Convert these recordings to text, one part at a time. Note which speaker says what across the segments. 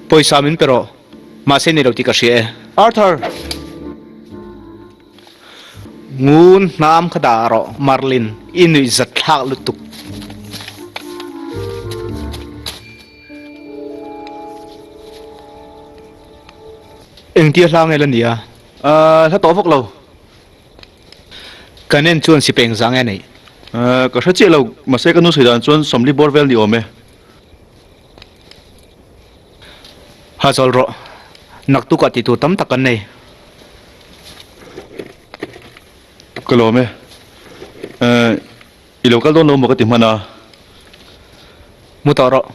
Speaker 1: Pawisa min pe rawh. Mahse nei lo tih ka hria e. Arthur! Ngun hnam kha dah rawh Marlin, i nuih zat thlak lutuk. Engtia hla nge la nia?
Speaker 2: Hla tawh vak lo.
Speaker 1: Kan en chuan sipai engzah nge a neih?
Speaker 2: Ka hre chiah lo, mahse ka nu sawi dan chuan 40 bawr vel ni awm e.
Speaker 1: Ha chawl rawh, naktukah tih tur tam tak kan nei.
Speaker 2: Ka lawm e. I lo kal dawn lo maw ka ti hman a.
Speaker 1: Mu tawh rawh.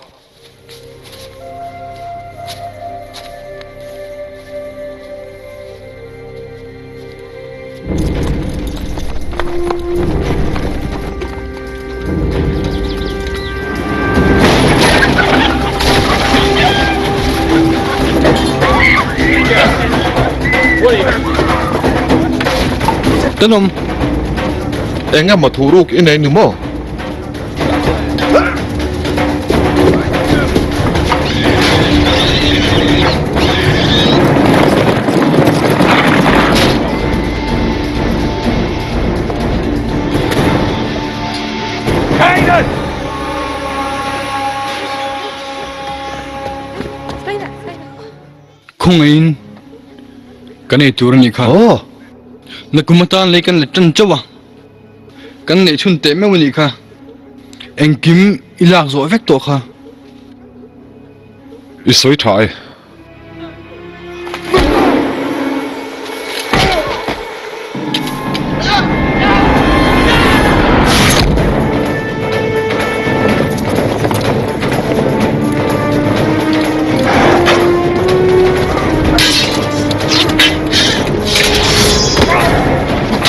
Speaker 3: Tenawm, eng emaw thuruk i nei ni maw?
Speaker 4: Khawngaihin kan ei tur a nih kha. Nakum atan lei kan la tan chauh a. Kan neih chhun teh meuh a nih kha. Engkim i lak zawh vek tawh kha.
Speaker 3: I sawi tha e.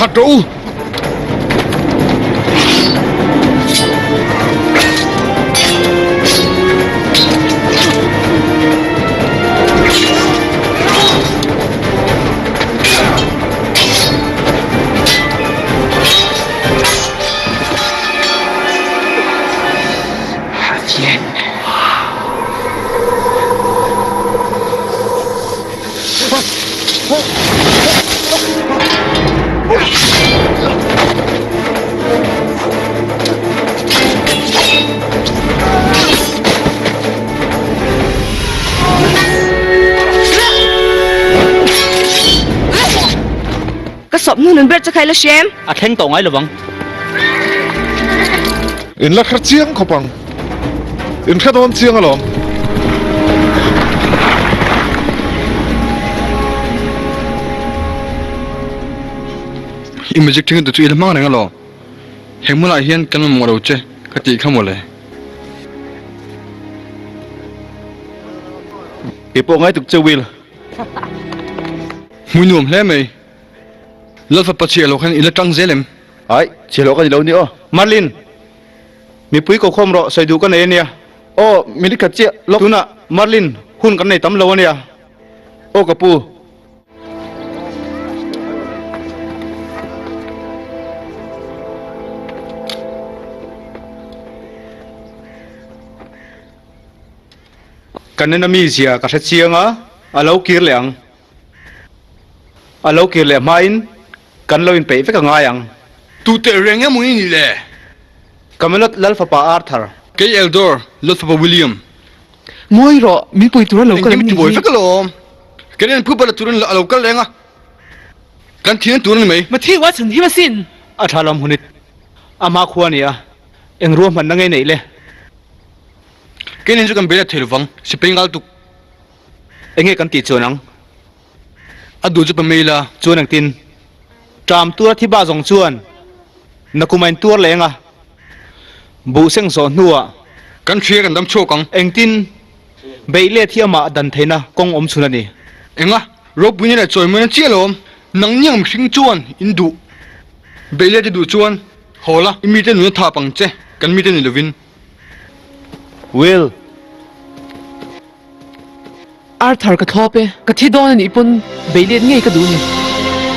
Speaker 3: That rawh u!
Speaker 5: Ka sawp hnu nun ber chu kha i la hrem.
Speaker 1: A thleng tawh ngai lovang.
Speaker 3: In la hre chiang khawp ang. In hre dawn chiang alawm.
Speaker 4: I magic thing te chu i la hmang reng alawm. Heng hmunah hian kan mamawh lo che ka tih kha mawle.
Speaker 2: Kei pawh ngai tuk che Will.
Speaker 4: Hmui nuam hle mai. Lalfapa chhiah loh khan i la tang zel em?
Speaker 2: Ai, chhiah loh ka ni lo ni aw.
Speaker 1: Marlin, mipui ko khawm rawh, sawi duh ka nei a nia.
Speaker 2: Aw, minute khat chiah lawk.
Speaker 1: Tunah, Marlin, hun kan nei tam lo a nia.
Speaker 2: Aw ka pu.
Speaker 1: Kan en a mizia ka hre chiang a, a lo kir leh ang. A lo kir leh hmain kan lo inpeih vek a ngai ang.
Speaker 4: Tu teh reng emaw i nih le?
Speaker 1: Camelot Lal fapa Arthur.
Speaker 4: Kei Eldor, Lal fapa William.
Speaker 6: Ngawi rawh, min pui tur a lo kal an
Speaker 4: Engkim
Speaker 6: nih
Speaker 4: ti buai
Speaker 6: hi.
Speaker 4: vek alawm. Kan en phu bala turin a lo kal reng a, kan thian tur a ni mai.
Speaker 6: Matthew a chhan him asin.
Speaker 1: A tha lam hunit ama khua a ni a, eng ruahmanna ngei neih le?
Speaker 4: Kei nen chu kan bela thei lovang, sipai ngal tuk.
Speaker 1: Enge kan tih chuan ang?
Speaker 4: A duh chu pa mai la.
Speaker 1: Chuan engtin? Ṭam tura thi ba zawng chuan nakum a intuar leng a, buh seng zawh hnuah.
Speaker 4: Kan hria kan dam chhuak ang.
Speaker 1: Engtin? Beih let hi amah dan theihna kawng awm chhun a ni.
Speaker 4: Enga? Ropuina leh chawimawina chiah lo awm. Nang ni ang mihring chuan in duh. Beih let i duh chuan haw la, i mite nuna thap ang che, kan mite ni lovin.
Speaker 2: Will.
Speaker 6: Arthur ka thlawp e, ka thi dawn a nih pawn beih let ngei ka duh ni.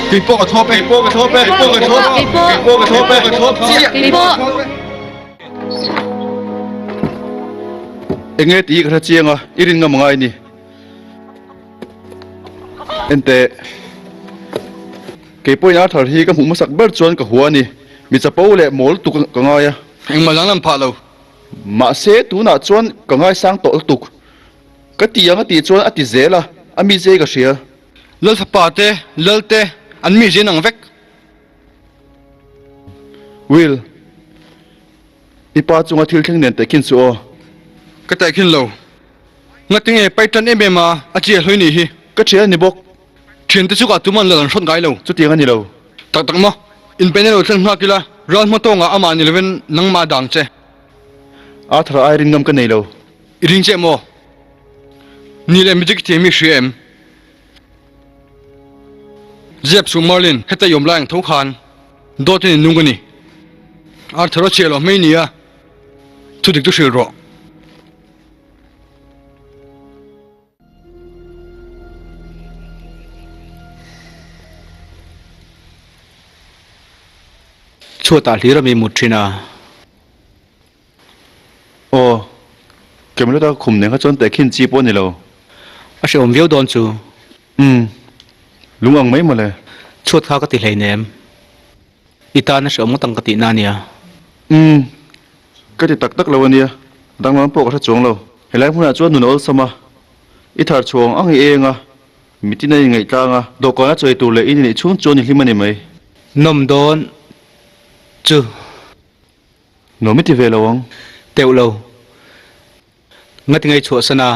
Speaker 4: Kei pawh ka thlawp e. Kei pawh ka thlawp e. Kei pawh ka thlawp. Kei pawh ka thlawp e. Ka thlawp chiah.
Speaker 5: Kei pawh.
Speaker 2: Enge tih hi ka hre chiang a, i rin ngam angai ni. Enteh, kei pawhin Arthur hi ka hmuh hmasak ber chuan ka hua a ni. Mi chapo leh mawl lutuk ka ngai a.
Speaker 4: Engmah danglam phah lo.
Speaker 2: Mahse, tunah chuan ka ngaisang tawh lutuk. Ka ti ang a tih chuan a ti zel a, a mi zei ka hria.
Speaker 4: Lalfapa te, Lal te, an mi zin ang vek.
Speaker 2: Will, i pa chunga thil thleng nen tehkhin suh aw.
Speaker 4: Ka tehkhin lo. Ngatinge pai tan em em a, a chiah hlui nih hi.
Speaker 2: Ka thian a ni bawk.
Speaker 4: Thiante chu ka tum an lal an hrawt ngai lo.
Speaker 2: Chutiang a ni lo.
Speaker 4: Tak tak maw? Inpeihna lo thlen nghak ila, ral hma tawngah amah ni lovin nangmah a dang che.
Speaker 2: Arthur ai ring ngam ka nei lo.
Speaker 4: I ring che maw? Ni leh magic thiam hi hria em? Zep suh Merlin, heta i awm lai ang tho khan dawt in i nung a ni. Arthur a chhiah loh hmei nia, thudik chu hrilh rawh.
Speaker 1: Chhuatah hlir a mi mut thin a.
Speaker 2: Aw, Camelot-a khum nen kha chuan tehkhin chi pawh a ni lo.
Speaker 1: A hrehawm viau dawn chu.
Speaker 2: Umm, lung ang mai mawle.
Speaker 1: Chhuat kha ka ti hleinem. I tan a hrehawm ngawt ang ka tihna a nia.
Speaker 2: Umm, ka ti tak tak lo a nia. Danglam pawh ka hre chuang lo. Helai hmunah chuan nun a awlsam a, i thar chhuang ang i eng a, mitin a inngaih tlang a, dawhkan a chawi tur leh in inneih chhung chuan i hlim a ni mai.
Speaker 1: Nawm dawn chu.
Speaker 2: Nuam i ti ve lo ang.
Speaker 1: Teuh lo. Ngati ngei chhuahsan a.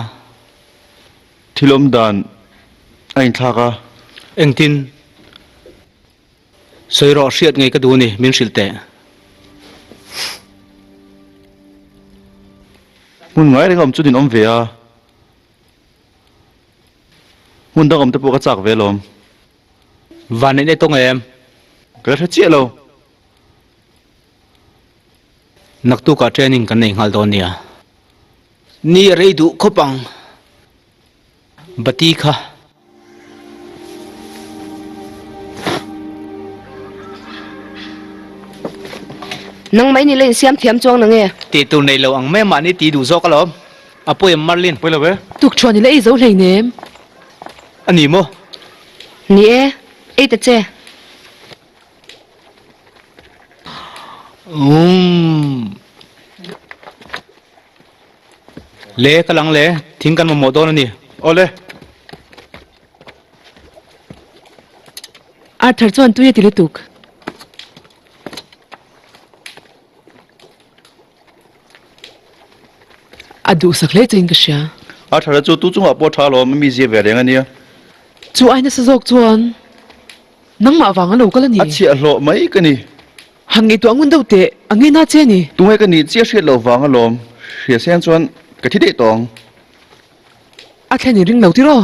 Speaker 2: Thil awm dan a inthlak a.
Speaker 1: Engtin? Sawi rawh hriat ngei ka duh a ni, min hrilh teh.
Speaker 2: Hmun ngai reng awm chu nin awm ve a. Hmun dang awm te pawh ka chak ve alawm.
Speaker 1: Van neih nei tawng em?
Speaker 2: Ka la hre chiah lo.
Speaker 1: Naktukah training kan nei nghal dawn nia. Ni a rei duh khawp ang. Bati kha.
Speaker 5: Nang mai ni la insiam thiam chuang na nge?
Speaker 1: Tih tur nei lo ang mai mahni tih duh zawk alawm. A pawi em Marlin?
Speaker 2: Pawi lo ve.
Speaker 6: Tukṭhuan i la ei zo hleinem.
Speaker 1: A ni maw?
Speaker 5: Ni e, ei ta che.
Speaker 1: Umm. Le ka lang le, thing kan mamawh dawn a ni.
Speaker 2: Awle.
Speaker 6: Arthur chuan tui a ti lutuk. A duhsak hle chein ka hria.
Speaker 2: Arthur-a chu tu chungah pawh tha alawm, a mizia ve reng a nia.
Speaker 6: Chu ai nasa zawk chuan Nangmah vang a lo kal a ni.
Speaker 2: A chhiahhlawh mai ka ni.
Speaker 6: Han ngaihtuah ngun deuh teh, a nge na che a ni.
Speaker 2: Tunge ka nih chiah hriat loh vang alawm, hria seng chuan ka thi daih tawh ang.
Speaker 6: A thlen in ring lo tiraw?